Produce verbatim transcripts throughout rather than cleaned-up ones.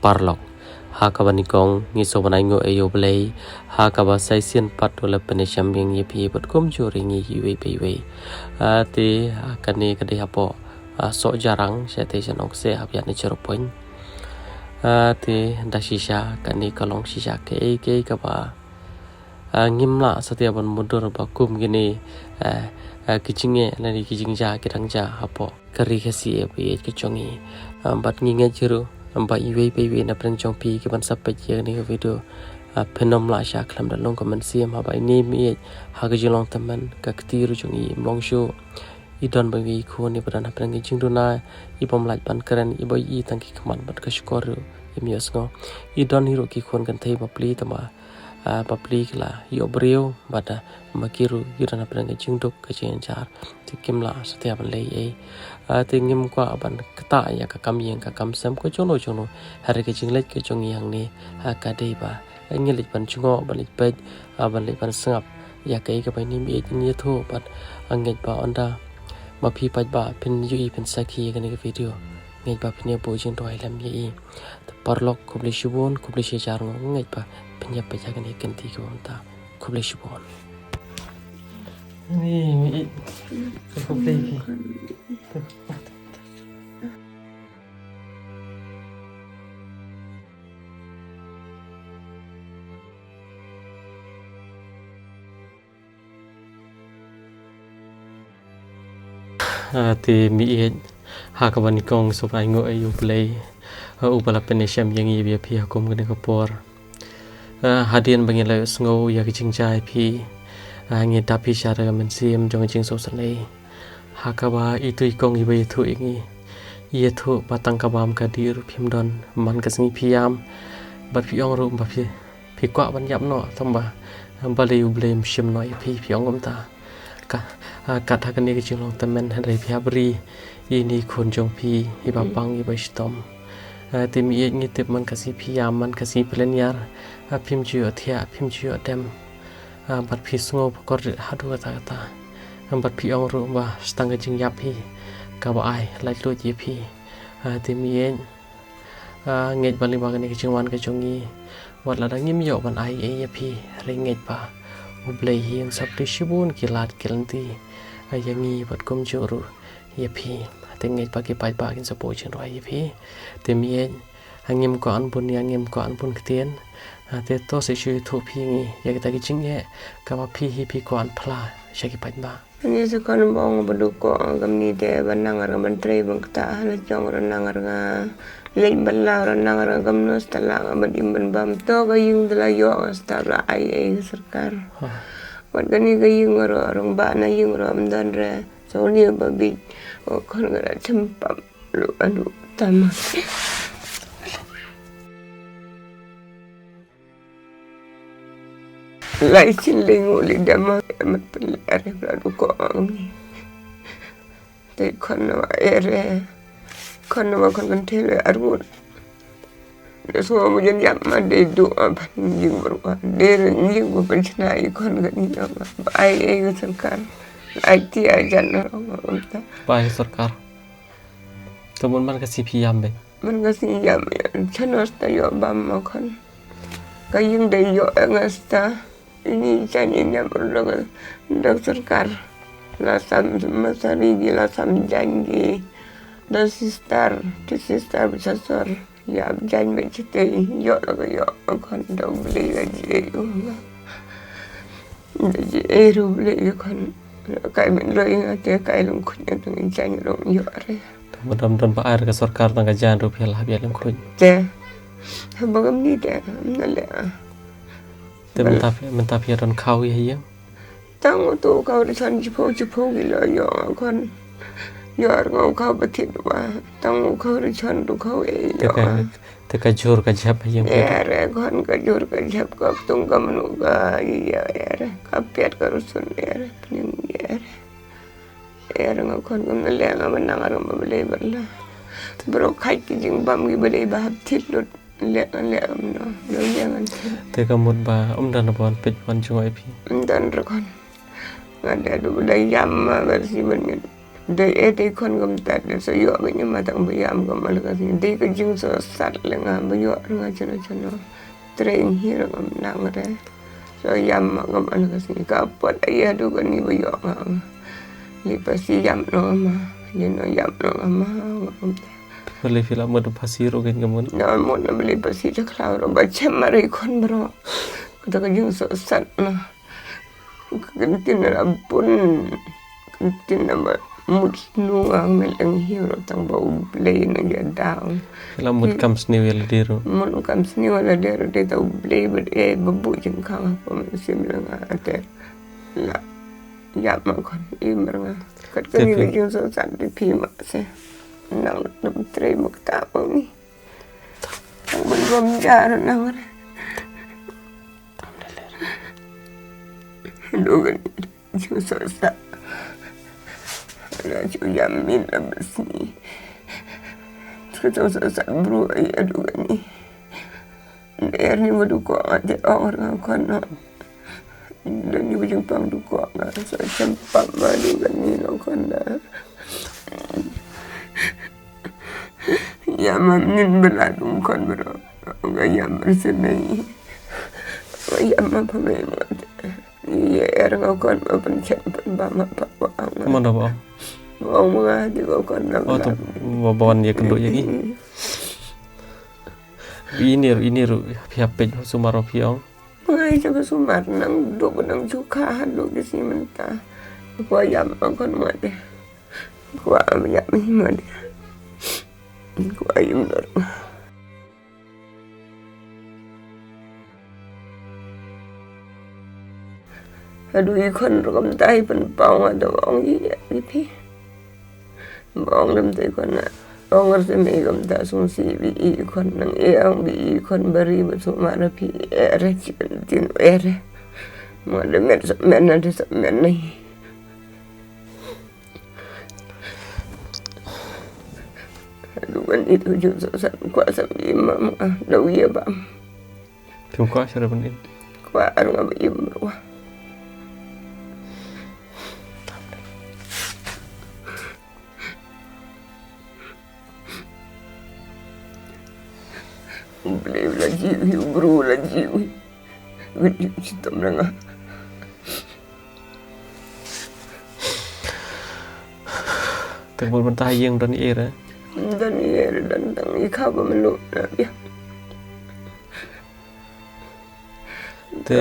Paralok, ha kaba nyngkong ngi sngewbha ainguh ïa U Blei ha kaba sa shisien pat u la pynïashem ïa ngi ïa phi bad kumjuh ruh ïa ngi iwei pa iwei. Ah, te ha kane ka dei hapoh, ah, Sohjarang, sha te sha Nongkseh hap ïaid na Cherrapunj. Ah, te da shisha kane ka long shisha kaei kaei kaba, ah, ngim lah satia ban mutdur ba kum kine, ah, ah, ki jingeh lane ki jingjia ki dang jia hapoh ka ri Khasi ïa phi ïa ka jong ngi. Ah, bad ngi ngeit ruh ba iwei pa iwei na pdeng jong phi ki ban sa peit ïa kane ka video, ah, phin ym lah sha khlem da long ka mynsiem haba ine i mei ha ka jinglong tymmen ka kti ruh jong i im long shuh. I don ba iwei i khun iba don hapdeng ka jingduna, i bym lah ban kren, iba i tang ki khmat bad ka shkor ruh im ïohsngew. I don hi ruh ki khun kynthei ba pli tang ba, ah, ba pli ki la ïoh briew bad, ah, ma ki ruh ki don hapdeng ka jingduk ka jingjar. Te kim lah satia ban leh ei. Ah, te ngim kwah ban ktah ïa ka kam ïing ka kam sem ka jong no jong no. Hynrei ka jingleit ka jong ngi hangne, ah, ka dei ba ngi leit ban jngoh, ban leit peit, ah, ban leit ban sngap ïa kaei kaba ine i mei i ïathuh bad, ah, ngeit ba ynda ma phi paidbah phin ïohi phin sakhi ïa kane ka video, ngeit ba phin ïa buh jingduwai lem ïa i. Te paralok, khublei shibun, khublei shihajar nguh, ngeit ba phin ïa peit ïa kane ka kynti kaba mynta. Khublei shibun. Ni, mi i. Khublei phi. Ah, te mi ïeit, ha kaba nyngkong sngewbha ainguh ïa U Blei, ah, uba la pynïashem ïa ngi ïa phi ha kum kane ka por. Ah, hadien ba ngi la ïohsngew ïa ka jingjia ïa phi, ah, ngi dap hi sha ka mynsiem jong ka jingsngewsynei. Ha kaba itu i kong iba ïathuh ïa ngi, i ïathuh ba tang ka bam ka dih ruh phim don man ka sngi phi ïam. Bad phi ong ruh ba phi, phi kwah ban ïap noh tang ba balei U Blei um shim noh ïa phi, phi ong kumta. Ka, ah, kat ha kane ka jinglong tymmen hynrei phi hap ri ïa ine i khun jong phi iba pang iba shitom. Ah, te mi ïeit, ngi tip man ka sngi phi ïam, man ka sngi phi lynñiar, ah, phim ju ïohthiah, phim ju ïoh dem. Ah, bad phi sngew ba kordit haduh katta katta. Ah, bad phi ong ruh ba sa tang ka jingïap hi kaba ai laitluid ïa phi. Ah, te mi ïeit, ah, ngeit ba lyngba kane ka jingwan ka jong ngi, wat lada ngim ïoh ban ai ei ïa phi, hynrei ngeit ba U Blei hi un sa plie shibun ki lad ki lynti, ah, ïa ngi bad kumjuh ruh ïa phi. Te ngeit ba ki paidbah kin sa buh jingduwai ïa phi. Te mi ïeit, ah, ngim kwah ban bun ïa, ngim kwah ban bun ktien. Ah, te to sa shu ïathuh phi ïa ngi ïa kita ki jingeh kaba phi hi phi kwah ban phla sha ki paidbah. Ani sa khon bong ba duk ko kamni te ban nang ar nga ban trei ban ktah la jong ra nang ar nga leit ban la ra nang ar nga kamno sta la nga ban im ban bam to ka ïing da la ïoh nga sta la ai ei ka sorkar. Wat kani ka ïing ro rong ba na ïing ro am don re. Sa uni ba bit o khon nga ra chempam. Lu anu tama. Lai sin le ngu le dama mat pen le are bla du ko ang ni. Te khon wa ere. Khon wa khon kan te le arun. Le so mu jen yap ma de du a pan jing bru a. De jing bu pen chna i khon kan ni ma. Ai ai ga sorkar. Ai ti ai jan na ro ma umta. Ba ai sorkar. Te bun man ka sngi phi ïam beit. Man ka sngi ïam ïa. Chano sta ïoh bam ma khon. Ka ïing da ïoh nga sta. Ini jan ini ïam ur da ka, da ka sorkar. La sam masari gi la sam jan gi. Da sister, ti sister ba sasor. Ïa jan ba chite ïoh la ka ïoh ma khon da U Blei la ji ei u. Ji eru le yu kan kai men lo yu te kai lung khun ya tung jan ro yu are. Ba dam don ba ar ka sorkar tang ka jan ru phi la bia lung khun. Te. Ba gam ni te na le. Te mynta phi, mynta phi don khau ya ya. Tang tu khau de chan ji pho ji pho gi lo yu kan. Yu ar ngau khau ba thit ba. Tang khau de chan tu khau e yu. Te ka jur ka jep ha ïing phi. Ere khon ka jur ka jep ka tung ka mnu ka ïa ere ka pet ka rusun ere pning ere. Ere nga khon ka mnu le nga ba nang arung ba balei ba la. Bro khai ki jingbam ki balei ba hap thit lut le nga le nga mnu lo ïa ngan thit. Te ka mut ba um dan ba wan peit wan jngoh ïa phi. Um dan re khon. Nga de du ba da ïam ma ba si ban ngin. Dei e dei khon kumta, dei sa ïoh ka ïam ma tang ba ïam ka ma la ka sngi. Dei ka jingsohsat lynga ba ïoh rnga chano chano. Trei hi rnga nang re. Sa ïam ma ka ma la ka sngi. Ka pot ai ïa du kani ba ïoh nga. Li pasi ïam no ma. Li no ïam no ma. Nga kumta. Pale phi la mut phasi ro kan ka mun. Na mut na bale pasi ta khlaw ro ba chem ma re khon bro. Kata ka jingsohsat na. Ka ktien na bun. Ka ktien na ba mut snu ang me leng hi ro tang ba U Blei na ïa daw. Phi la mut kam sniew ïa lade ro. Mut kam sniew ïa lade ro dei ta U Blei ba e ba bu jingkhang ha pom sim lynga te. La. Ïa ma khon i ma rnga. Kat kani ka jingsohsat te phi ma se. Nang dum trei ma kata ma ni. Tang ban rom jar nang re. Duh kani jingsohsat. La ju ïam min la ba sngi. Ka jingsohsat bru ai ïa duh kani. Nder ni ma duh ko nga te ong rnga khon no. Nder ni ma jingpang duh ko nga sa chempang ma duh kani no khon da. Ïa ma min ba la dum khon bro. Nga ïa ma se mei. Nga ïa ma pa mei ma. Ïa er nga khon ma pan chen pan ba ma pa ba ang. Mo da ba. Ong ma nga di ko khon na. Oh, tu ba ban ïa kynduh ïa ki. Ini ru ini ru phi hap peit sumar phi ong. Ngai sa ba sumar nang duk nang ju kha duk di si mynta. Ko ïa ma khon ma de. Ko am ïa mi ma de. Ko ïa mi dor. Haduh i khon rukom tai pynpaw nga da ong i ïa i phi. Ba ong lem te khon na. Ong ar se me i khon ta sung si bi i khon nang e ang bi i khon bari ba sumar phi e re chi kan tin e re. Ma de met sa met na de sa met na hi. Duh kani tu ju sa sa kwa sa bi ma ma da wi ba. Phim kwah sha re ban im. Kwah ar nga ba im ruh. U Blei u la jiw hi, u bru u la jiw hi. Wit jiw shitom na nga. Te ka bun mynta ha ïing don i er eh? Don i er, don tang i kha ba mynno na ïa. Te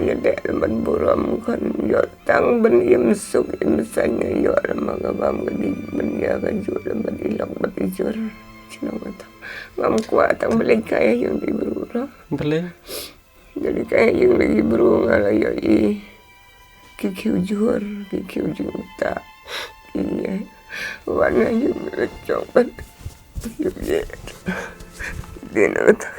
ïa dei ban burom khon ïoh tang ban im suk im saiñ ïoh lem ma ka bam ka dih ban ïa ka jur ban i lok ban i jur. Shnong ka tang ngam kwah tang balei ka ïa ïing dei bru ro. Balei? Dei ka ïa ïing dei bru nga la ïoh i. Ki khiew jur, ki khiew jingtah. Ki wan ha ïing la jong ban ïoh ïa. Dei na kata.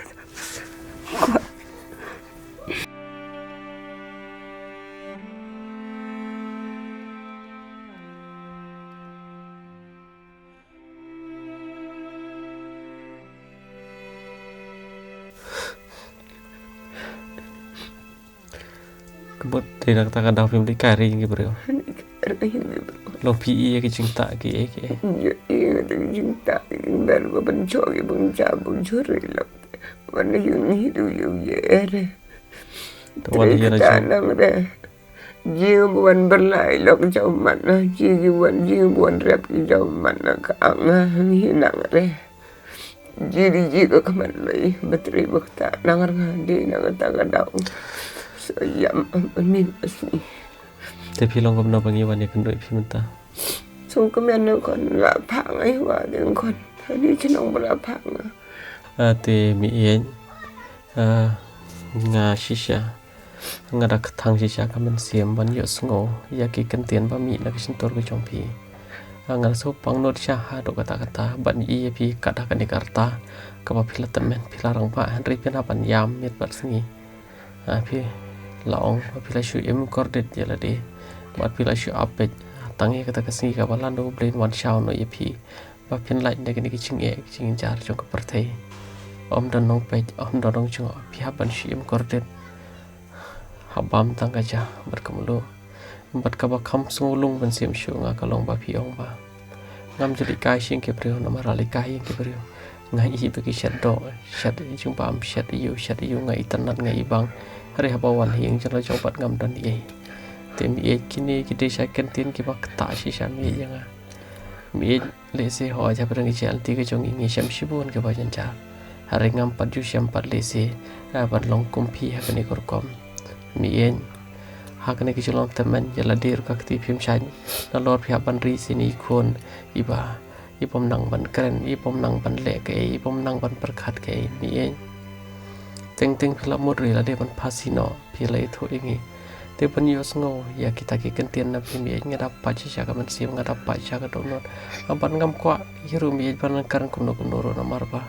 Ka mut dei na kata ka daw phim dei kari ïa ki briew. Kari ïa ki briew. Long phi ïa ki jingtah ki eh ki eh. Ïa ïa ki jingtah ki jingber ba ban jok ki ban jab ban jur ïa long. Wan ïa ni du ïa ïa eh re. Te wan ïa na jok. Nang re. Jing ba wan berlai long jaw mat na. Jing wan jing ba wan rep ki jaw mat na ka ang na hi nang re. Ji di ji ka khmat lei ba trei ba kata nang rnga di nang kata ka daw. So ïam am ni ba sni. Te phi long kumno ba ngi wan ïa kynduh ïa phi mynta? So kmen nang khon la phah nga ïa wa ding khon. Ani chnong ba la phah nga. Ah, te mi ïeng. Ah, nga shisha. Nga da kthang shisha ka mynsiem ban ïohsngew ïa ki kyntien ba mih na ka shyntur ka jong phi. Nga da shu pang nud sha haduh katta katta ban ïohi ïa phi kat ha kane ka rta kaba phi la tymmen phi la rangbah hynrei phin hap ban ïam miet bad sngi. Phi la ong ba phi la shu im kordit ïa lade bad phi la shu ap beit tang ïa kata ka sngi kaba lano Blei un wan shaw noh ïa phi. Ba phin lait na kine ki jingeh ki jingjar jong ka pyrthei. Ym don nongpeit, ym don nongjngoh, phi hap ban shu im kordit. Hap bam tang ka ja bad ka mluh. Bad kaba kham sngewlung ban shem shuh nga ka long ba phi ong ba ngam ju lehkai sha ïing ki briew, namar lehkai ïing ki briew nga ïohi ba ki shet doh, shet jingbam, shet ïew, shet ïew, nga itynnad, nga ibang. Hynrei haba wan ha ïing jong la jong pat ngam don ei. Te Meieit, kine ki dei sha ki kyntien kiba ktah shisha Meieit ïa nga. Meieit, lehse hooid hapdeng ka jingïaid lynti ka jong ngi ngi shem shibun kiba jynjar. Hynrei ngam pat ju shem pat lehse, ah, ban long kum phi ha kane ka rukom. Meieit, ha kane ka jinglong tymmen ïa lade ruh ka kti phim shait. Nalor phi hap ban ri sha ine i khun iba, i bym nang ban kren, i bym nang ban leh kaei, i bym nang ban pyrkhat kaei, Meieit. Teng teng phi la mut ruh ïa lade ban phasi noh, phi la ïathuh ïa ngi. Te ban ïohsngew ïa kita ki kyntien na phi Meieit, nga da pait shisha ka mynsiem, nga da pait shisha ka dohnud. Bad ngam kwah hi ruh Meieit ban kren kumno kumno ruh namar ba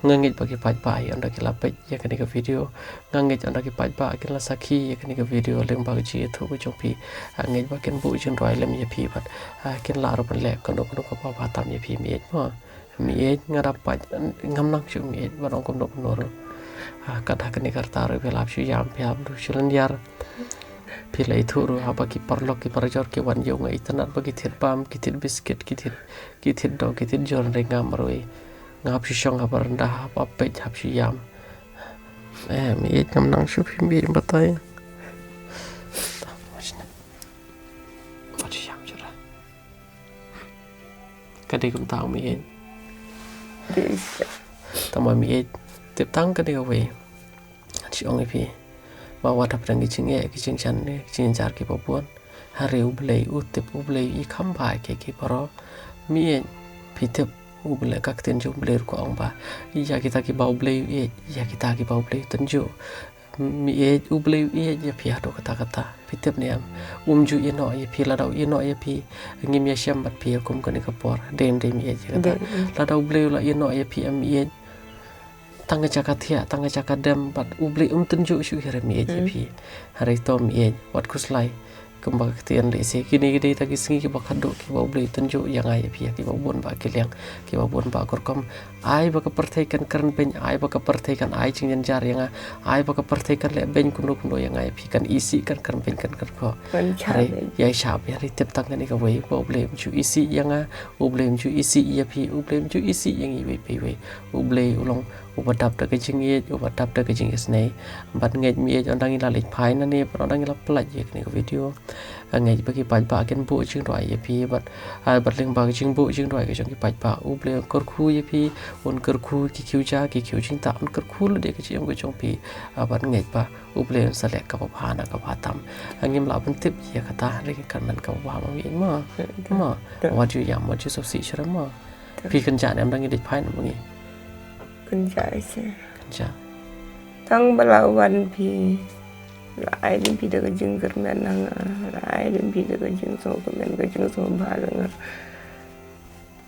nga ngeit ba ki paidbah ynda ki la peit ïa kane ka video, nga ngeit ynda ki paidbah kin la sakhi ïa kane ka video lyngba ka jingïathuh ka jong phi. Nga ngeit ba kin buh jingduwai lem ïa phi bad, ah, kin lah ruh ban leh kano kano kaba bha tam ïa phi Meieit mo. Meieit, nga da pait, ngam nang shuh Meieit ban ong kumno kumno ruh. Ah, kat ha kane ka rta ruh phi la hap shu ïam, phi hap shu lynñiar. Phi la ïathuh ruh haba ki paralok ki parajor ki wan ïew, nga itynnad ba ki thied bam, ki thied biskit, ki thied, ki thied doh, ki thied jur, hynrei nga marwei. Nga hap shu shong ha baranda, hap peit, hap shu ïam. Eh, Meieit, ngam nang shuh phi Meieit, batai. Wat shu ïam jur. Ka dei kumta Meieit. Tang ba Meieit, tip tang kane kawei. Ngan shu ong ïa phi ba wat hapdeng ki jingeh, ki jingshaniah, ki jingjynjar kiba bun, hynrei U Blei u tip, U Blei i kham bha ïa kiei kiei baroh. Meieit, phi tip, U Blei, ka ktien jong U Blei ruh ka ong ba ïa kita kiba U Blei u ïeit, ïa kita kiba U Blei u tynjuh. Meieit, U Blei u ïeit ïa phi haduh katta katta. Phi tip ne em? Um ju ïehnoh ïa phi, lada u ïehnoh ïa phi, ngim ïashem bad phi kum kane ka por. Dei, dei Meieit ïa kata. Dei. Lada U Blei u la ïehnoh ïa phi em Meieit, tang ka jaka thiah, tang ka jaka dem, bad U Blei um tynjuh shuh hi re Meieit ïa phi. Hynrei to Meieit, wat khuslai. Kumba ka ktien lehse, kine ki dei kita ki sngi kiba khatduh kiba U Blei u tynjuh ïa nga ïa phi, ïa kiba bun bah ki liang, kiba bun bah ka rukom. Ai ba ka pyrthei kan kren beiñ, ai ba ka pyrthei kan ai jingjynjar ïa nga, ai ba ka pyrthei kan leh beiñ kumno kumno ïa nga ïa phi, kan isih, kan kren beiñ, kan kren khoh. Kan shah beiñ. Hynrei ïa shah beiñ, hynrei tip tang kane kawei, ba U Blei um ju isih ïa nga, U Blei um ju isih ïa phi, U Blei um ju isih ïa ngi iwei pa iwei. U Blei u long uba dap da ka jingïeit, uba dap da ka jingïasnei. Bad ngeit Meieit ynda ngi la leit phai nangne, bad ynda ngi la pynlait ïa kane ka video, ngeit ba ki paidbah kin buh jingduwai ïa phi, bad, ah, bad lyngba ka jingbuh jingduwai ka jong ki paidbah, U Blei un kyrkhu ïa phi, un kyrkhu ki khiew ja, ki khiew jingtah, un kyrkhu lade ka jingim ka jong phi, ah, bad ngeit ba U Blei un sa leh kaba bha na kaba bha tam. Ah, ngim lah ban tip ïa kata, hynrei ka kyrmen kaba bha ma Meieit mo. Mo. Wat ju ïam, wat ju sngewsih shuh re mo. Phi kynjah ne em, ynda ngi leit phai na ma ngi? Kynjah seh. Kynjah. Tang ba la wan phi, la ai lem phi da ka jingkyrmen na nga, la ai lem phi da ka jingsngewkmen, ka jingsngewbha na nga.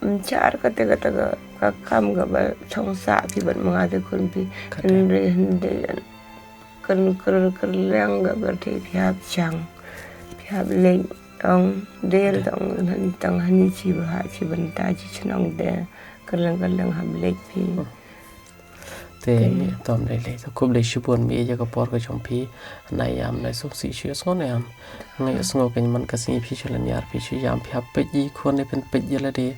Ym shah kata kata ka, ka kam kaba shong sah phi bad ma nga te khun phi. Kata. Hynrei hynrei kan kyrkhu kyrleng ka pyrthei, phi hap shang, phi hap leit, ong, der tang hani, tang hani shi bha shi bynta shi shnong de, kyrleng kyrleng hap leit phi. Te to ym dei lei, to khublei shibun Meieit ïa ka por ka jong phi. Nai ïam, nai sngewsih shuh, ïohsngew nai ïam. Nga ïohsngew kein man ka sngi phi shu lynñiar, phi shu ïam, phi hap peit ïa i khun ne phin peit ïa lade.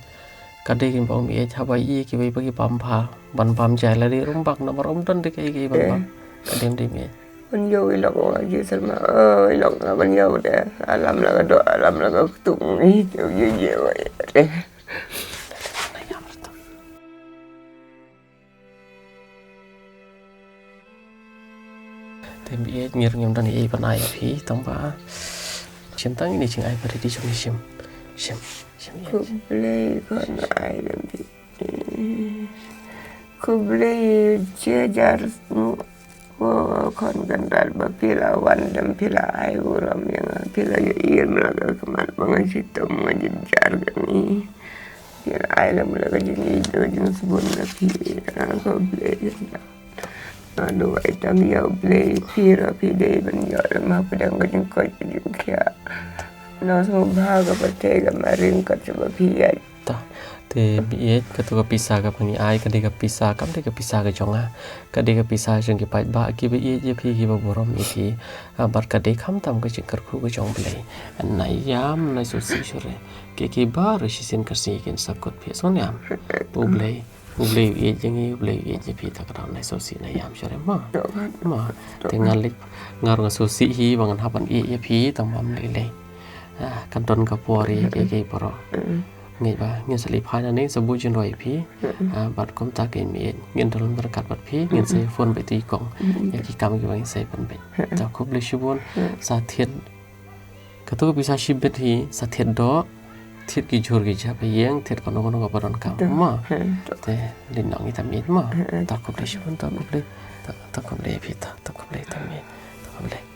Ka dei kein ba u Meieit haba ïa kiwei pa ki bam bha, ban bam jai lade ruh ym bang namar ym don de kaei kaei ban bam. Ka dei ym dei Meieit? Ban ïoh i lok, o Jisu ma, o i lok, ban ïoh de. Alam la ka doh, alam la ka ktung, i te u ye ye wa ye de. Te Meieit, ngi ruh ngim don ei ban ai ïa phi, tang ba shim tang ine i jingai ba ready jong ngi, shim. Shim, shim Meieit. Khublei khun ai lem phi. Khublei shi hajar snu. Ko khun kynrad ba phi la wan lem, phi la ai burom ïa nga, phi la ïohi ïa nga la ka khmat ba nga shitom, nga jynjar kane. Phi la ai lem la ka jingïeit, ka jingsbun na phi. Khublei. Nga duwai tang ïa U Blei, phi ruh phi dei ban ïoh lem hapdeng ka jingkoit ka jingkhiah. Nongshong bha ka pyrthei ka ma ryngkat sha ba phi ïaid. Ta, te Te ba ïeit, kato ka pisa kaba ngi ai ka dei ka pisa, kam dei ka pisa ka jong nga. Ka dei ka pisa jong ki paidbah kiba ïeit ïa phi, kiba burom ïa phi. Ah, bad ka dei khamtam ka jingkyrkhu ka jong U Blei. Nai ïam, nai sngewsih shuh re. Ki, kiba re shisien ka sngi kin sa kut phi, sngewniam. U Blei, U Blei u ïeit ïa ngi, U Blei u ïeit ïa phi, ta ka daw nai sngewsih nai ïam shuh re ma. Ma. Te nga leh, nga ruh nga sngewsih hi ba ngan hap ban ïeit ïa phi, tang ba ym lei lei. Ah, kan don ka por ïa ki, ki baroh. Ngi ba ngin sa leit phai nangne sa buh jingrwai ïa phi. Ah, bad kumta ki mei ngin don ryngkat bad phi, ngin sa phone beit ïa i kong. Ïa ki kam kiba ngin sa pynbeit. Ta khublei shibun, sa thied. Kato ka pisa shibit hi, sa thied doh, thied ki jhur ki jhep ïing, thied kano kano kaba donkam. Ma. Te leit noh ngi tam ïeit ma. Ta khublei shibun, ta khublei. Ta, ta khublei phi ta, ta khublei tam ïeit. Ta khublei.